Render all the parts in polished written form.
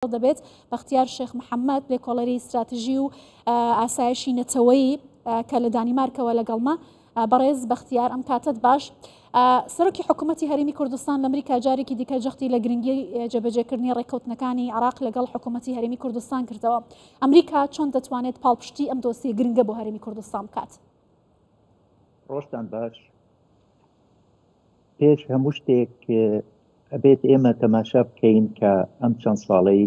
دەبێت بەختیار شێخ محەممەد لێکۆڵەری ستراتژی و ئاسایشی نەتەوەیی کە لە دانیمارکەوە لەگەڵمە. بەڕێز بەختیار ئەم کاتەت باش. سەرۆکی حکوومەتی هەرێمی کوردستان لە ئەمریکا جارێکی دیکە جەختی لە گرنگی جێبەجێکردنی ڕێککەوتنەکانی عێراق لەگەڵ حکوومەتی هەرێمی کوردستان کردەوە. ئەمریکا چۆن دەتوانێت پاڵپشتی ئەم دۆسیە گرنگە بۆ هەرێمی کوردستان بکات؟ ڕۆژتان باش. پێش هەموو شتێک ئەبێت ئێمە تەماشا بکەین کە ئەم چەند ساڵەی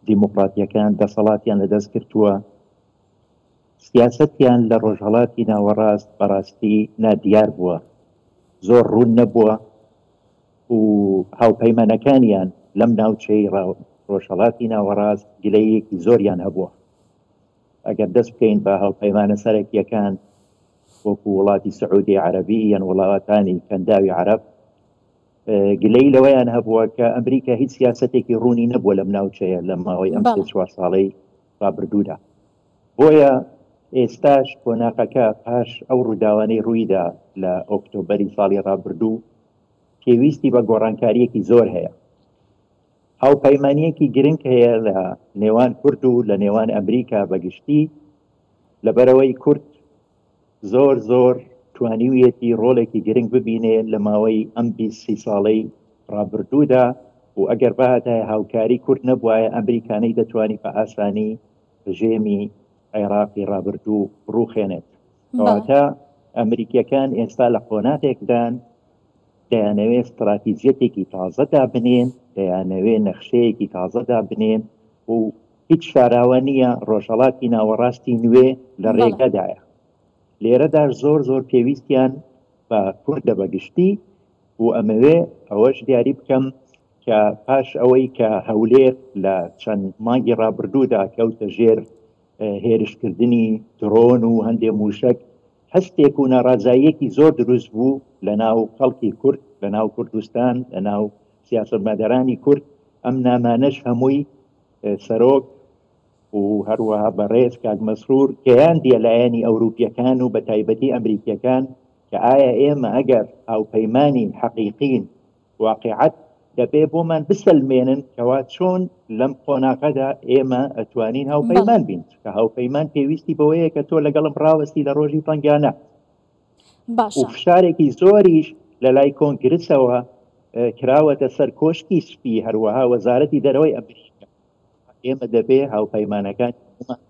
دیموکراتیەکان دەسەڵاتیان لەدەست گرتووە، سیاسەتیان لە ڕۆژهەڵاتی ناوەڕاست بەڕاستی نادیار بووە، زۆر ڕوون نەبووە و هاوپەیمانەکانیان لەم ناوچەی ڕۆژهەڵاتی ناوەڕاست گلەییەکی زۆریان هەبووە. ئەگەر دەست بکەین بە هاوپەیمانە سەرەکییەکان وەکو وڵاتی سعودی عەرەبی یان وڵاتانی کەنداوی عەرەب گلەیی لەوەیان هەبووە کە ئەمریکا هیچ سیاسەتێکی ڕوونی نەبووە لەم ناوچەیە لە ماوەی ئەم سێ چوار ساڵەی ڕابردوودا. بۆیە ئێستاش قۆناغەکە پاش ئەو ڕووداوانەی ڕوویدا لە ئۆکتۆبەری ساڵی ڕابردوو پێویستی بە گۆڕانکارییەکی زۆر هەیە. هاوپەیمانییەکی گرنگ هەیە لە نێوان کورد و لە نێوان ئەمریکا بە گشتی، لەبەرئەوەی کورد زۆر زۆر توانیویەتی ڕۆڵێکی گرنگ ببینێ لە ماوەی ئەم 20 سی ساڵەی ڕابردوودا و ئەگەر بهاتایە هاوکاری کورد نەبوایە ئەمریکا نەیدەتوانی بە ئاسانی ڕژێمی عێراقی ڕابردوو بڕوخێنێت. کەواتە ئەمریکیەکان ئێستا لە قۆناغێکدان دەیانەوێت ستراتیجیەتێکی تازە دابنێن، دەیانەوێت نەخشەیەکی تازە دابنێن و هیچ شاراوە نییە ڕۆژهەڵاتی ناوەڕاستی نوێ لە ڕێگەدایە. لێرەداش زۆر زۆر پێویستیان بە کوردە بە گشتی و ئەمەوێ ئەوەش دیاری بکەم کە پاش ئەوەی کە هەولێر لە چەند مانگی ڕابردوودا کەوتە ژێر هێرشکردنی درۆن و هەندێ مووشەک، هەستێک و ناڕازاییەکی زۆر دروست بوو لە ناو خەڵکی کورد، لە ناو کوردستان، لە ناو سیاسەتمەدارانی کورد، ئەم نامانەش هەمووی سەرۆک و هەروەها بەڕێز کاک مەسرور گەیاندیە لایەنی ئەوروپیەکان و بە تایبەتی ئەمریکیەکان کە ئایا ئێمە ئەگەر هاوپەیمانین حەقیقین واقیعەت دەبێ بۆمان بسەلمێنن کەوا چۆن لەم قۆناغەدا ئێمە ئەتوانین هاوپەیمان بین چونکە هاوپەیمان پێویستی بەوەیە کە تۆ لەگەڵم ڕاوەستی لە ڕۆژی تەنگانە باشە و فشارێکی زۆریش لە لای کۆنگرسەوە کراوەتە سەر کۆشکی سپی هەروەها وەزارەتی دەرەوەی ئەمریکا ئێمە دەبێ هاوپەیمانەکان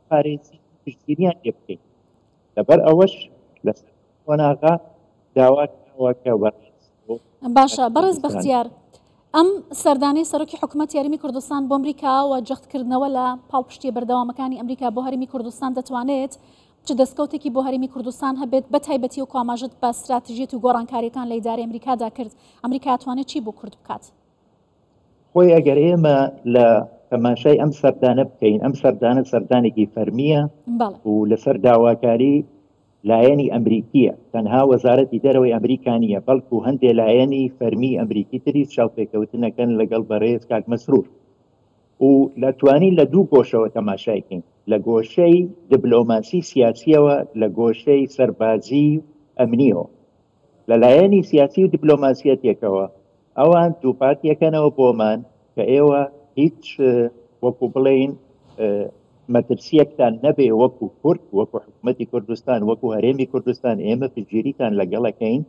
پارێزی پشتگیریان لێ بکەین لەبەر ئەوەش لەسەر قۆناغە داوا کراوە کە بەڕێز باشە بەڕێز بەختیار ئەم سەردانەی سەرۆکی حکوومەتی هەرێمی کوردستان بۆ ئەمریکا و جەختکردنەوە لە پاڵپشتیە بەردەوامەکانی ئەمریکا بۆ هەرێمی کوردستان دەتوانێت چ دەستکەوتێکی بۆ هەرێمی کوردستان هەبێت بە تایبەتی و ئاماژەت بە ستراتیژیەت و گۆڕانکاریەکان لە ئیدارەی ئەمریکادا کرد ئەمریکا توانێت چی بۆ کورد بکات؟ خۆی ئەگەر ئێمە لە تەماشای ئەم سەردانە بکەین ئەم سەردانە سەردانێکی فەرمیە و لەسەر داواکاری لایەنی ئەمریکیە تەنها وەزارەتی دەرەوەی ئەمریکا نییە بەڵکو هەندێ لایەنی فەرمی ئەمریکی تری چاوپێکەوتنەکەن لەگەڵ بەڕێز کاک مەسرور و لە توانین لە دوو گۆشەوە تەماشای کەین لە گۆشەی دبلۆماسی سیاسیەوە لە گۆشەی سەربازی و ئەمنیەوە لە لایەنی سیاسی و دیپلۆماسیەتێکەوە ئەوان دووپاتیەکەنەوە بۆمان کە ئێوە هیچ وەکو بڵێین مەترسیەکتان نەبێ وەکو کورد وەکو حکوومەتی کوردستان وەکو هەرێمی کوردستان ئێمە پشتگیریتان لەگەڵەکەین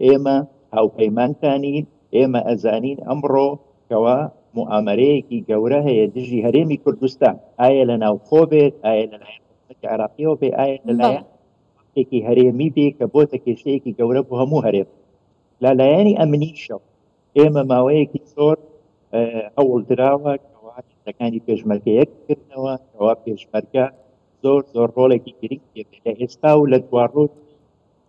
ئێمە هاوپەیمانتانین ئێمە ئەزانین ئەمڕۆ کەوا موئامەرەیەکی گەورە هەیە دژی هەرێمی کوردستان ئایا لە ناوخۆ بێت ئایا لەلایەن حکوومەتی عێراقیەوە بێ ئایا لەلایەن وڵاتێکی هەرێمی بێ کە بۆتە کێشەیەکی گەورە بۆ هەموو هەرێم. لە لایەنی ئەمنیشەوە ئێمە ماوەیەکی زۆر هەوڵ دراوە کەوا هێزەکانی پێشمەرگە یەک بگرنەوە، کەوا پێشمەرگە زۆر زۆر ڕۆڵێکی گرنگ هەبێ لە ئێستا و لە دواڕۆژ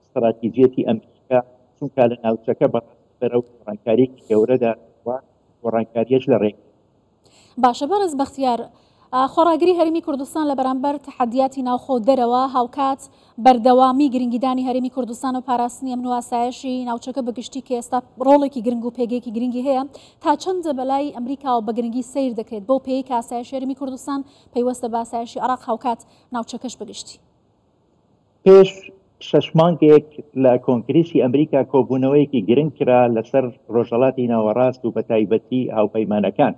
ستراتیجیەتی ئەمریکا، چونکە لە ناوچەکە بەڕاستی بەرەو گۆڕانکارییەکی گەورەدا و گۆڕانکارییەش لە ڕێگەی. باشە بەڕێز بەختیار، خۆڕاگری هەرێمی کوردستان لە بەرامبەر تەحەدیاتی ناوخۆ و دەرەوە، هاوکات بەردەوامی گرنگیدانی هەرێمی کوردستان و پاراستنی ئەمن و ئاسایشی ناوچەکە بە گشتی کە ئێستا ڕۆڵێکی گرنگ و پێگەیەکی گرنگی هەیە، تا چەندە بەلای ئەمریکاوە بە گرنگی سەیر دەکرێت بەو پێیەی کە ئاسایشی هەرێمی کوردستان پەیوەستە بە ئاسایشی عێراق هاوکات ناوچەکەش بە گشتی؟ پێش شەش مانگێک لە کۆنگرێسی ئەمریکا کۆبوونەوەیەکی گرنگ کرا لەسەر ڕۆژهەڵاتی ناوەڕاست و بەتایبەتی هاوپەیمانەکان.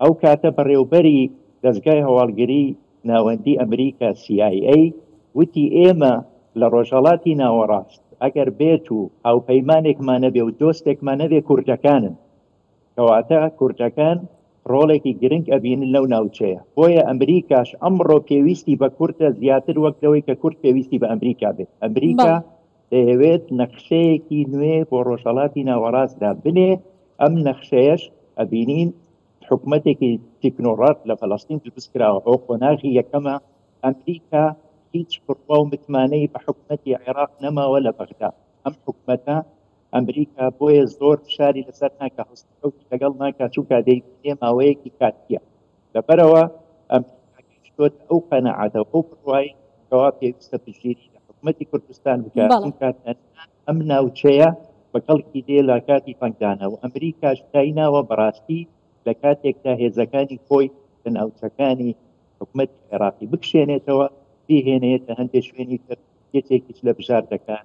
ئەو کاتە بەڕێوبەری دەزگای هەواڵگری ناوەندی ئەمریکا CIA وتی ئێمە لە ڕۆژهەڵاتی ناوەڕاست ئەگەر بێت و هاوپەیمانێکمان نەبێ و دۆستێکمان نەبێ کوردەکانن. کەواتە کوردەکان ڕۆڵێکی گرنگ ئەبینن لەو ناوچەیە. بۆیە ئەمریکاش ئەمڕۆ پێویستی بە کوردە زیاتر وەک لەوەی کە کورد پێویستی بە ئەمریکا بێت. ئەمریکا دەیەوێت نەخشەیەکی نوێ بۆ ڕۆژهەڵاتی ناوەڕاست دابنێ، ئەم نەخشەیەش ئەبینین حکومەتێکی تیکنۆڕات لە فەلەستین دروست کراوە، ئەوە قۆناغی یەکەمە، ئەمریکا هیچ بڕوا و متمانەی بە حکومەتی عێراق نەماوە لە بەغدا، ئەم حکومەتە ئەمریکا بۆیە زۆر فشاری لەسەر ناکا، هەڵسوکەوتی لەگەڵ ناکا، چونکە دەیبینێ ماوەیەکی کاتییە. لەبەرئەوە ئەمریکا گەیشتۆتە ئەو قەناعەتە و ئەو بڕوای کەوا پێویستە پشتگیری لە حکومەتی کوردستان بکات، چونکە تەنها ئەم ناوچەیە بە کەڵکی دێ لە کاتی تەنگدانە و ئەمریکاش دایناوە بەڕاستی لە کاتێکدا هێزەکانی خۆی لە ناوچەکانی حکومەتی عێراقی بکشێنێتەوە بیهێنێتە هەندێک شوێنی تر یەکێکیش لە بژاردەکان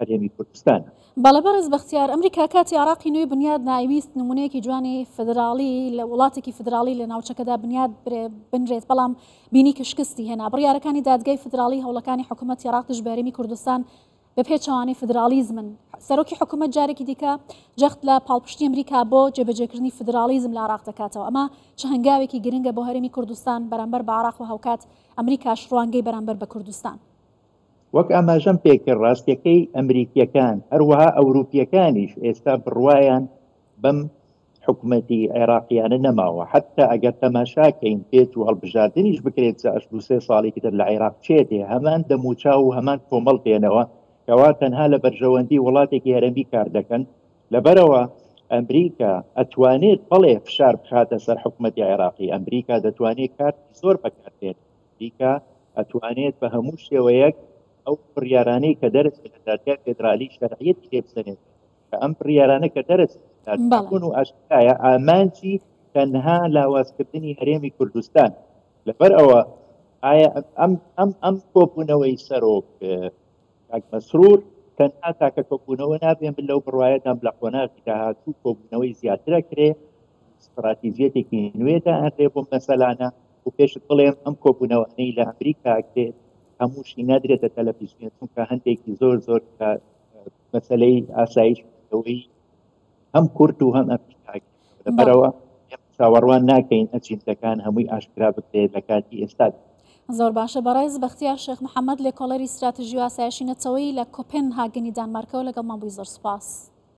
هەرێمی کوردستانە. بەڵێ بەڕێز بەختیار، ئەمریکا کاتی عێراقی نوێی بنیاد نا، ئەیویست نمونەیەکی جوانی فیدراڵی لە وڵاتێکی فیدراڵی لە ناوچەکەدا بنیاد بنرێت، بەڵام بینی کە شکستی هێنا. بڕیارەکانی دادگای فیدراڵی هەوڵەکانی حکومەتی عێراق دژ بە هەرێمی کوردستان بە پێچەوانەی فیدراڵیزمن. سەرۆکی حکومەت جارێکی دیکە جەخت لە پاڵپشتی ئەمریکا بۆ جێبەجێکردنی فیدراڵیزم لە عێراق دەکاتەوە. ئەمە چ هەنگاوێکی گرنگە بۆ هەرێمی کوردستان بەرامبەر بە عێراق و هاوکات ئەمریکاش ڕوانگەی بەرامبەر بە کوردستان؟ وەک ئاماژەم پێکرد ڕاستیەکەی ئەمریکیەکان هەروەها ئەوروپیەکانیش ئێستا بڕوایان بەم حکومەتی عێراقیانە نەماوە حتا ئەگەر تەماشاکەین بێت و هەڵبژاردنیش بکرێت جاش دو سێ ساڵێکی تر لە عێراق چێ دێ هەمان دەموچاو و هەمان کۆمەڵ دێنەوە کەوا تەنها لە بەرژەوەندی وڵاتێکی هەرەمی کار دەکەن لەبەرەوە ئەمریکا ئەتوانێت بەڵێ فشار بخاتە سەر حکومەتی عێراقی ئەمریکا دەتوانێت کارتی زۆر بەکاربێنێت ئەمریکا ئەتوانێت بە هەموو شێوەیەک ئەو بڕیارانەی کە دەرچێت لە دادگای فێدرالی شەرعیەتی لێ بسەنێت کە ئەم بڕیارانە کە دەرچێت ڕوون و ئاشکرایە ئامانجی تەنها لاوازکردنی هەرێمی کوردستان لەبەر ئەوە ئایا ئەم ئەم ئەم کۆبوونەوەی سەرۆک کاک مەسرور تەنها تاکە کۆبوونەوە نابێ من لەو بڕوایەدام لە قۆناغی داهاتوو کۆبوونەوەی زیاترە کرێ ستراتیژیەتێکی نوێ دائەنرێ بۆ مەسەلانە و پێشت بڵێم ئەم کۆبوونەوانەی لە ئەمریکا کرێت هەمووشی نادرێتە تەلەفیزیۆن چونکە هەندێکی زۆر زۆر کە مەسەلەی ئاسایش ئەوەی هەم کورد و هەم ئەمریکا لەبەرەوە چاوەڕوان ناکەین ئەجیندەکان هەمووی ئاشکرا بکرێت لە کاتی ئێستا. زۆر باشە بەڕێز بەختیار شێخ محەمەد لێکۆڵەری ستراتژی و ئاسایشی نەتەوەیی لە کۆپێنهاگنی دانمارکەوە لەگەڵمان بووی زۆر سوپاس.